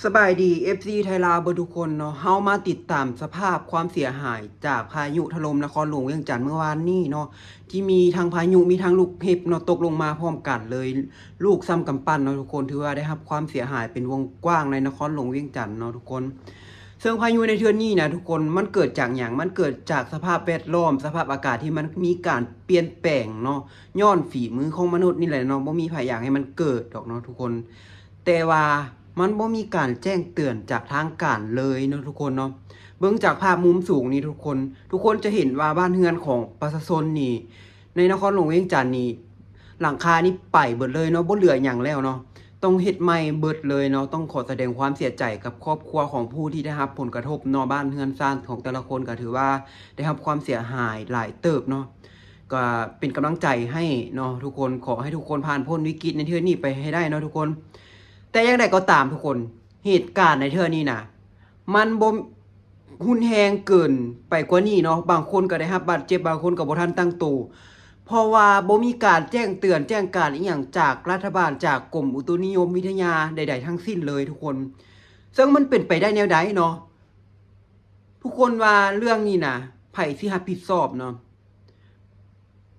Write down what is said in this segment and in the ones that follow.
ສະບາຍດີ ເອັຟຊີ ໄທລາວເບິດທຸກຄົນເນາະ, ເຮົາມາຕິດຕາມສະພາບຄວາມເສຍຫາຍຈາກພາຍຸຖະຫຼົ່ມນະຄອນຫຼວງວຽງຈັນເມື່ອວານນີ້ເນາະ, ທີ່ມີທັງພາຍຸ ມີທັງລູກເຫັບເນາະ ຕົກລົງມາພ້ອມກັນເລີຍ, ລູກສ່ຳກຳປັ້ນເນາະທຸກຄົນ, ຖືວ່າໄດ້ຮັບຄວາມເສຍຫາຍເປັນວົງກວ້າງໃນນະຄອນຫຼວງວຽງຈັນເນາະທຸກຄົນ. ເຊິ່ງພາຍຸໃນເທື່ອນີ້ນະທຸກຄົນ ມັນເກີດຈາກຫຍັງ? ມັນເກີດຈາກສະພາບແວດລ້ອມ, ສະພາບອາກາດທີ່ມັນມີການປ່ຽນແປງເນາະ, ຍ້ອນຝີມືຂອງມະນຸດນີ້ແຫຼະເນາະ, ບໍ່ມີໃຜຢາກໃຫ້ມັນເກີດດອກເນາະທຸກຄົນ. ແຕ່ວ່າມັນບໍ່ມີການແຈ້ງເຕືອນຈາກທາງການເລີຍເນາະທຸກຄົນເນາະ. ເບິ່ງຈາກພາບມຸມສູງນີ້ທຸກຄົນ, ທຸກຄົນຈະເຫັນວ່າບ້ານເຮືອນຂອງປະຊາຊົນນີ້ ໃນນະຄອນຫຼວງວຽງຈັນນີ້ ຫຼັງຄານີ້ໄປເບິດເລີຍເນາະ, ບໍ່ເຫຼືອຫຍັງແລ້ວເນາະ, ຕ້ອງເຮັດໃໝ່ເບິດເລີຍເນາະ. ຕ້ອງຂໍສະແດງຄວາມເສຍໃຈກັບຄອບຄົວຂອງຜູ້ທີ່ໄດ້ຮັບຜົນກະທົບເນາະ, ບ້ານເຮືອນຊານຂອງແຕ່ລະຄົນກໍຖືວ່າໄດ້ຮັບຄວາມເສຍຫາຍຫຼາຍເຕີບເນາະ. ກໍເປັນກຳລັງໃຈໃຫ້ເນາະທຸກຄົນ, ຂໍໃຫ້ທຸກຄົນຜ່ານພົ້ນວິກິດໃນເທື່ອນີ້ໄປໃຫ້ໄດ້ເນາະທຸກຄົນ. ແຕ່ຢ່າງໃດກໍຕາມທຸກຄົນ, ເຫດການໃນເທື່ອນີ້ນະ ມັນບໍ່ຮຸນແຮງເກີນໄປກວ່ານີ້ເນາະ, ບາງຄົນກໍໄດ້ຮັບບາດເຈັບ, ບາງຄົນກໍບໍ່ທັນຕັ້ງໂຕ, ເພາະວ່າບໍ່ມີການແຈ້ງເຕືອນແຈ້ງການອີ່ຫຍັງຈາກລັດຖະບານ, ຈາກກົມອຸຕຸນິຍົມວິທະຍາໃດໆທັງສິ້ນເລີຍທຸກຄົນ. ເຊິ່ງມັນເປັນໄປໄດ້ແນວໃດເນາະ? ທຸກຄົນວ່າເລື່ອງນີ້ນະ ໃຜຊິຮັບຜິດຊອບເນາະ?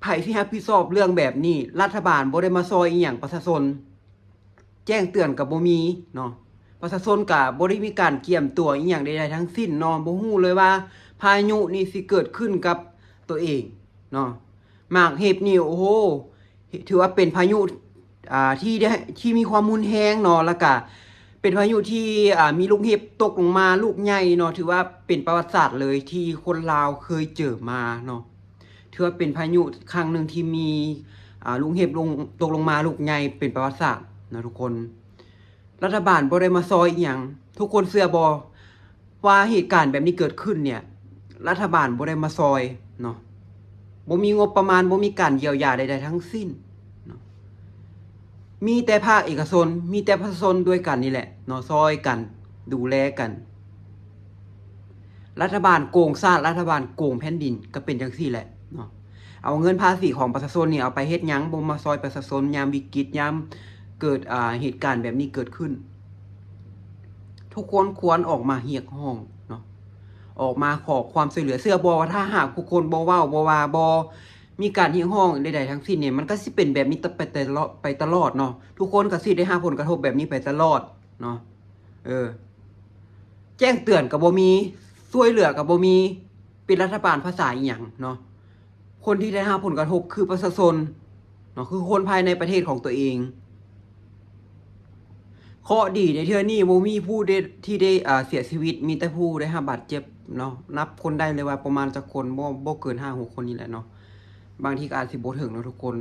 ໃຜຊິຮັບຜິດຊອບເລື່ອງແບບນີ້? ລັດຖະບານບໍ່ໄດ້ມາຊ່ອຍອີ່ຫຍັງປະຊາຊົນ, ແຈ້ງເຕືອນກໍບໍ່ມີເນາະ, ປະຊາຊົນກໍບໍ່ໄດ້ມີການກຽມຕົວອີ່ຫຍັງໃດໆທັງສິ້ນເນາະ, ບໍ່ຮູ້ເລີຍວ່າພາຍຸນີ້ຊິເກີດຂຶ້ນກັບຕົວເອງເນາະ. ໝາກເຫັບນີ້ ໂອ້ໂຫ ຖືວ່າເປັນພາຍຸ ອ່າ ທີ່ໄດ້ ທີ່ມີຄວາມຮຸນແຮງເນາະ, ແລ້ວກະເປັນພາຍຸທີ່ ອ່າ ມີລູກເຫັບຕົກລົງມາລູກໃຫຍ່ເນາະ, ຖືວ່າເປັນປະຫວັດສາດເລີຍທີ່ຄົນລາວເຄີຍເຈີມາເນາະ. ຖືວ່າເປັນພາຍຸຄັ້ງໜຶ່ງທີ່ມີ ອ່າ ລູກເຫັບລົງ ຕົກລົງມາລູກໃຫຍ່ເປັນປະຫວັດສາດເນາະທຸກຄົນ. ລັດຖະບານບໍ່ໄດ້ມາຊ່ອຍອີ່ຫຍັງ. ທຸກຄົນເຊື່ອບໍ່ວ່າເຫດການແບບນີ້ເກີດຂຶ້ນເນ່ຍ ລັດຖະບານບໍ່ໄດ້ມາຊ່ອຍເນາະ, ບໍ່ມີງົບປະມານ, ບໍ່ມີການຢຽວຢາໃດໆທັງສິ້ນເນາະ. ມີແຕ່ພາກເອກະຊົນ, ມີແຕ່ປະຊາຊົນດ້ວຍກັນນີ້ແຫຼະເນາະ, ຊ່ອຍກັນ ດູແລກັນ. ລັດຖະບານໂກງຊາດ, ລັດຖະບານໂກງແຜ່ນດິນ, ກໍເປັນຈັ່ງຊີ້ແຫຼະເນາະ. ເອົາເງິນພາສີຂອງປະຊາຊົນນີ້ເອົາໄປເຮັດຫຍັງ? ບໍ່ມາຊ່ອຍປະຊາຊົນຍາມວິກິດ, ຍາມເກີດ ອ່າ ເຫດການແບບນີ້ເກີດຂຶ້ນ. ທຸກຄົນຄວນອອກມາຮຽກຮ້ອງເນາະ, ອອກມາຂໍຄວາມຊ່ວຍເຫຼືອ. ເຊື່ອບໍ່ວ່າຖ້າຫາກທຸກຄົນບໍ່ເວົ້າ, ບໍ່ວ່າ, ບໍ່ມີການຮຽກຮ້ອງໃດໆທັງສິ້ນນີ້, ມັນກໍຊິເປັນແບບນີ້ໄປຕະຫຼອດ, ໄປຕະຫຼອດເນາະ. ທຸກຄົນກໍຊິໄດ້ຮັບຜົນກະທົບແບບນີ້ໄປຕະຫຼອດເນາະ. ເອີ ແຈ້ງເຕືອນກໍບໍ່ມີ, ຊ່ວຍເຫຼືອກໍບໍ່ມີ, ເປັນລັດຖະບານພາສາອີ່ຫຍັງເນາະ? ຄົນທີ່ໄດ້ຮັບຜົນກະທົບຄືປະຊາຊົນເນາະ, ຄືຄົນພາຍໃນປະເທດຂອງຕົວເອງ. ເຄາະດີໃນເທື່ອນີ້ບໍ່ມີຜູ້ໄດ້ ທີ່ໄດ້ ອ່າ ເສຍຊີວິດ, ມີແຕ່ຜູ້ໄດ້ຮັບບາດເຈັບເນາະ. ນັບຄົນໄດ້ເລີຍວ່າປະມານຈັກຄົນ, ບໍ່ ບໍ່ເກີນຫ້າຫົກຄົນນີ້ແຫຼະເນາະ. ບາງທີກໍອາດຊິບໍ່ເຖິງເນາະທຸກຄົນ,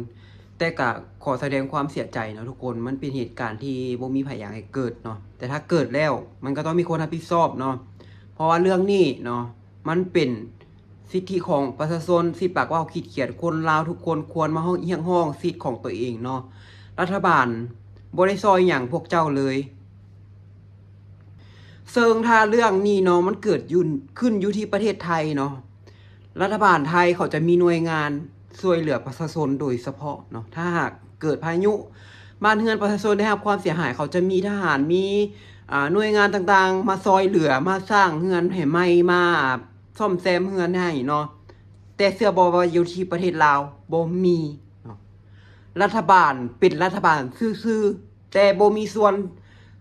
ແຕ່ກໍຂໍສະແດງຄວາມເສຍໃຈເນາະທຸກຄົນ. ມັນເປັນເຫດການທີ່ບໍ່ມີໃຜຢາກໃຫ້ເກີດເນາະ, ແຕ່ຖ້າເກີດແລ້ວມັນກໍຕ້ອງມີຄົນຮັບຜິດຊອບເນາະ, ເພາະວ່າເລື່ອງນີ້ເນາະ ມັນເປັນສິດທິຂອງປະຊາຊົນ, ສິດປາກເວົ້າຂີດຂຽນ. ຄົນລາວທຸກຄົນຄວນມາຮຽກຮ້ອງສິດຂອງຕົວເອງເນາະ. ລັດຖະບານບໍ່ໄດ້ຊ່ອຍຫຍັງພວກເຈົ້າເລີຍ. ເຊິ່ງຖ້າເລື່ອງນີ້ເນາະ ມັນເກີດຢູ່ ຂຶ້ນຢູ່ທີ່ປະເທດໄທເນາະ, ລັດຖະບານໄທເຂົາຈະມີໜ່ວຍງານຊ່ວຍເຫຼືອປະຊາຊົນໂດຍສະເພາະເນາະ. ຖ້າຫາກເກີດພາຍຸ ບ້ານເຮືອນປະຊາຊົນໄດ້ຮັບຄວາມເສຍຫາຍ, ເຂົາຈະມີທະຫານ, ມີ ອ່າ ໜ່ວຍງານຕ່າງໆມາຊ່ອຍເຫຼືອ, ມາສ້າງເຮືອນໃຫ້ໃໝ່, ມາ ອ່າ ສ້ອມແຊມເຮືອນໃຫ້ເນາະ. ແຕ່ເຊື່ອບໍ່ວ່າຢູ່ທີ່ປະເທດລາວບໍ່ມີເນາະ. ລັດຖະບານເປັນລັດຖະບານຊື່ໆ ແຕ່ບໍ່ມີສ່ວນ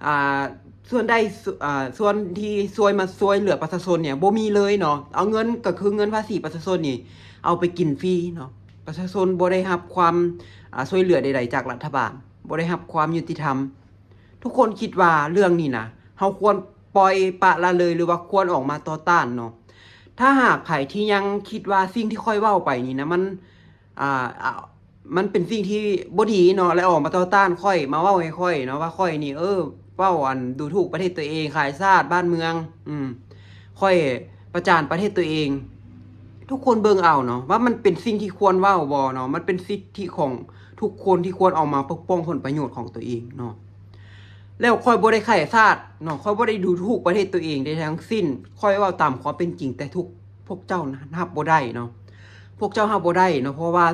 ອ່າ ສ່ວນໃດ ສ່ວນ ອ່າ ສ່ວນທີ່ຊ່ວຍ ມາຊ່ວຍເຫຼືອປະຊາຊົນນີ້ບໍ່ມີເລີຍເນາະ. ເອົາເງິນ ກໍຄືເງິນພາສີປະຊາຊົນນີ້ເອົາໄປກິນຟຣີເນາະ. ປະຊາຊົນບໍ່ໄດ້ຮັບຄວາມ ອ່າ ຊ່ວຍເຫຼືອໃດໆຈາກລັດຖະບານ, ບໍ່ໄດ້ຮັບຄວາມຍຸຕິທຳ. ທຸກຄົນຄິດວ່າເລື່ອງນີ້ນະ ເຮົາຄວນປ່ອຍປະລະເລີຍ ຫຼືວ່າຄວນອອກມາຕໍ່ຕ້ານເນາະ? ຖ້າຫາກໃຜທີ່ຍັງຄິດວ່າສິ່ງທີ່ຂ້ອຍເວົ້າໄປນີ້ນະ ມັນ ອ່າ ອ່າ ມັນເປັນສິ່ງທີ່ບໍ່ດີເນາະ ແລະ ອອກມາຕໍ່ຕ້ານຂ້ອຍ, ມາເວົ້າໃຫ້ຂ້ອຍເນາະ ວ່າຂ້ອຍນີ້ ເອີ ເວົ້າ ອັນ ດູຖູກປະເທດຕົວເອງ, ຂາຍຊາດບ້ານເມືອງ, ອືມ ຂ້ອຍປະຈານປະເທດຕົວເອງ. ທຸກຄົນເບິ່ງເອົາເນາະ ວ່າມັນເປັນສິ່ງທີ່ຄວນເວົ້າບໍ່ເນາະ? ມັນເປັນສິດທິຂອງທຸກຄົນທີ່ຄວນອອກມາປົກປ້ອງຜົນປະໂຫຍດຂອງຕົວເອງເນາະ. ແລ້ວຂ້ອຍບໍ່ໄດ້ຂາຍຊາດເນາະ, ຂ້ອຍບໍ່ໄດ້ດູຖູກປະເທດຕົວເອງໃດໆທັງສິ້ນ. ຂ້ອຍເວົ້າຕາມຄວາມເປັນຈິງ, ແຕ່ທຸກ ພວກເຈົ້ານະ ຮັບບໍ່ໄດ້ເນາະ, ພວກເຈົ້າຮັບບໍ່ໄດ້ເນາະ. ເພາະວ່າ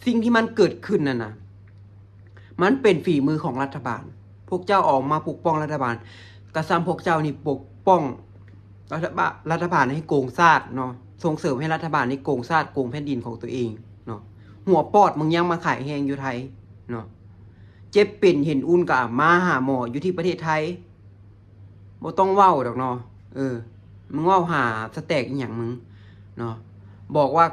ສິ່ງທີ່ມັນເກີດຂຶ້ນນັ້ນນະ ມັນເປັນຝີມືຂອງລັດຖະບານ. ພວກເຈົ້າອອກມາປົກປ້ອງລັດຖະບານ, ກະສ່ຳພວກເຈົ້ານີ້ປົກປ້ອງລັດຖະບານ ລັດຖະບານໃຫ້ໂກງຊາດເນາະ, ສົ່ງເສີມໃຫ້ລັດຖະບານນີ້ໂກງຊາດ ໂກງແຜ່ນດິນຂອງຕົວເອງເນາະ. ຫົວປອດມຶງຍັງມາຂາຍແຮງຢູ່ໄທເນາະ, ເຈັບເປັນເຫັນອຸ່ນກະມາຫາໝໍຢູ່ທີ່ປະເທດໄທ. ບໍ່ຕ້ອງເວົ້າດອກເນາະ. ເອີ ມຶງເວົ້າຫາສະແຕກອີ່ຫຍັງມຶງເນາະ. ບອກວ່າ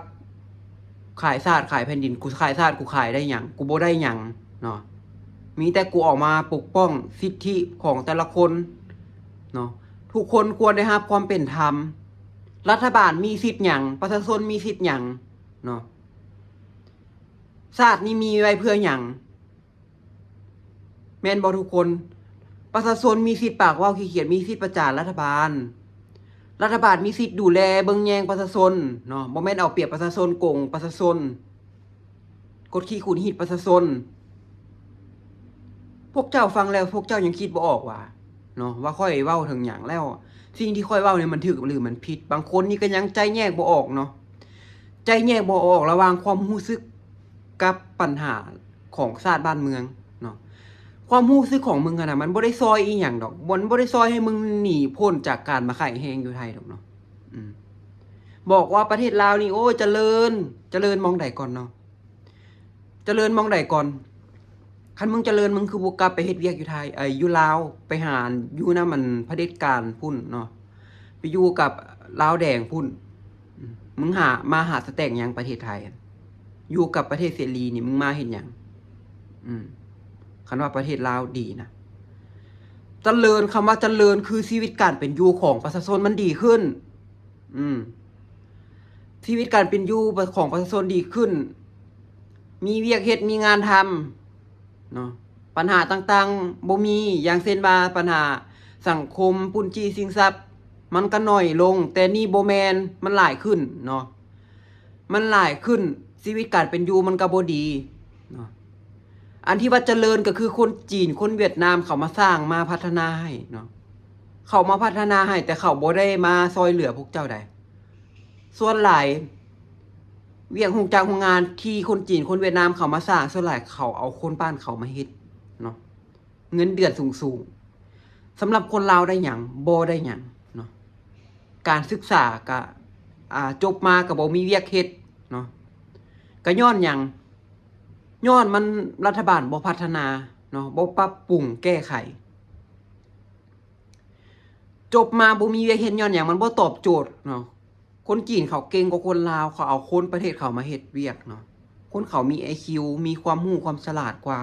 ຂາຍຊາດຂາຍແຜ່ນດິນ, ກູຂາຍຊາດ ກູຂາຍໄດ້ຫຍັງ? ກູບໍ່ໄດ້ຫຍັງເນາະ. ມີແຕ່ກູອອກມາປົກປ້ອງສິດທິຂອງແຕ່ລະຄົນເນາະ. ທຸກຄົນຄວນໄດ້ຮັບຄວາມເປັນທຳ. ລັດຖະບານມີສິດຫຍັງ? ປະຊາຊົນມີສິດຫຍັງເນາະ? ຊາດນີ້ມີໄວ້ເພື່ອຫຍັງ? ແມ່ນບໍ່ທຸກຄົນ? ປະຊາຊົນມີສິດປາກເວົ້າຂີ້ຂຽດ, ມີສິດປະຈານລັດຖະບານ. ລັດຖະບານມີສິດດູແລເບິ່ງແຍງປະຊາຊົນເນາະ, ບໍ່ແມ່ນເອົາປຽບປະຊາຊົນ, ໂກງປະຊາຊົນ, ກົດຂີ່ຂູດຮີດປະຊາຊົນ. ພວກເຈົ້າຟັງແລ້ວ ພວກເຈົ້າຍັງຄິດບໍ່ອອກຫວາເນາະ ວ່າຂ້ອຍເວົ້າເຖິງຫຍັງແລ້ວ? ສິ່ງທີ່ຂ້ອຍເວົ້ານີ້ມັນຖືກຫຼືມັນຜິດ? ບາງຄົນນີ້ກໍຍັງໄຈ້ແຍກບໍ່ອອກເນາະ, ໄຈ້ແຍກບໍ່ອອກລະຫວ່າງຄວາມຮູ້ສຶກກັບບັນຫາ ຂອງຊາດບ້ານເມືອງເນາະ. ຄວາມຮູ້ສຶກຂອງມຶງຫັ້ນນະ ມັນບໍ່ໄດ້ຊ່ອຍອີ່ຫຍັງດອກ, ມັນບໍ່ໄດ້ຊ່ອຍໃຫ້ມຶງໜີພົ້ນຈາກການມາຂາຍແຮງຢູ່ໄທດອກເນາະ. ອືມ ບອກວ່າປະເທດລາວນີ້ ໂອ້ຍ ຈະເລີນ, ຈະເລີນໝ່ອງໃດກ່ອນເນາະ? ຈະເລີນໝ່ອງໃດກ່ອນ? ຄັນມຶງຈະເລີນ ມຶງຄືບໍ່ກັບໄປເຮັດວຽກຢູ່ໄທ ເອີ ຢູ່ລາວ, ໄປຫາຢູ່ນຳອັນຜະເດັດການພຸ້ນເນາະ, ໄປຢູ່ກັບລາວແດງພຸ້ນ. ອືມ ມຶງຫາ ມາຫາສະແຕກຫຍັງປະເທດໄທ? ຢູ່ກັບປະເທດເສລີນີ້ ມຶງມາເຮັດຫຍັງ? ອືມ ຄັນວ່າປະເທດລາວດີນະ ຈະເລີນ, ຄຳວ່າຈະເລີນຄືຊີວິດການເປັນຢູ່ຂອງປະຊາຊົນມັນດີຂຶ້ນ. ອືມ ຊີວິດການເປັນຢູ່ຂອງປະຊາຊົນດີຂຶ້ນ, ມີວຽກເຮັດ ມີງານທຳເນາະ, ບັນຫາຕ່າງໆບໍ່ມີ, ຢ່າງເຊັ່ນວ່າບັນຫາສັງຄົມ, ປຸ້ນຈີ້ຊິງຊັບ ມັນກໍໜ້ອຍລົງ, ແຕ່ນີ້ບໍ່ແມ່ນ, ມັນຫຼາຍຂຶ້ນເນາະ, ມັນຫຼາຍຂຶ້ນ, ຊີວິດການເປັນຢູ່ມັນກໍບໍ່ດີເນາະ. ອັນທີ່ວ່າຈະເລີນກໍຄືຄົນຈີນ, ຄົນຫວຽດນາມ ເຂົາມາສ້າງ, ມາພັດທະນາໃຫ້ເນາະ, ເຂົາມາພັດທະນາໃຫ້, ແຕ່ເຂົາບໍ່ໄດ້ມາຊ່ອຍເຫຼືອພວກເຈົ້າໃດ. ສ່ວນຫຼາຍວຽກໂຮງຈັກໂຮງງານທີ່ຄົນຈີນ ຄົນຫວຽດນາມເຂົາມາສ້າງ, ສ່ວນຫຼາຍເຂົາເອົາຄົນບ້ານເຂົາມາເຮັດເນາະ, ເງິນເດືອນສູງໆ. ສຳລັບຄົນລາວໄດ້ຫຍັງ? ບໍ່ໄດ້ຫຍັງເນາະ. ການສຶກສາກະ ອ່າ ຈົບມາກະບໍ່ມີວຽກເຮັດເນາະ. ກະຍ້ອນຫຍັງ? ຍ້ອນມັນ ລັດຖະບານບໍ່ພັດທະນາເນາະ, ບໍ່ປັບປຸງແກ້ໄຂ. ຈົບມາບໍ່ມີວຽກເຮັດຍ້ອນຫຍັງ? ມັນບໍ່ຕອບໂຈດເນາະ. ຄົນຈີນເຂົາເກັ່ງກວ່າຄົນລາວ, ເຂົາເອົາຄົນປະເທດເຂົາມາເຮັດວຽກເນາະ. ຄົນເຂົາມີໄອຄິວ, ມີຄວາມຮູ້ຄວາມສະຫຼາດກວ່າ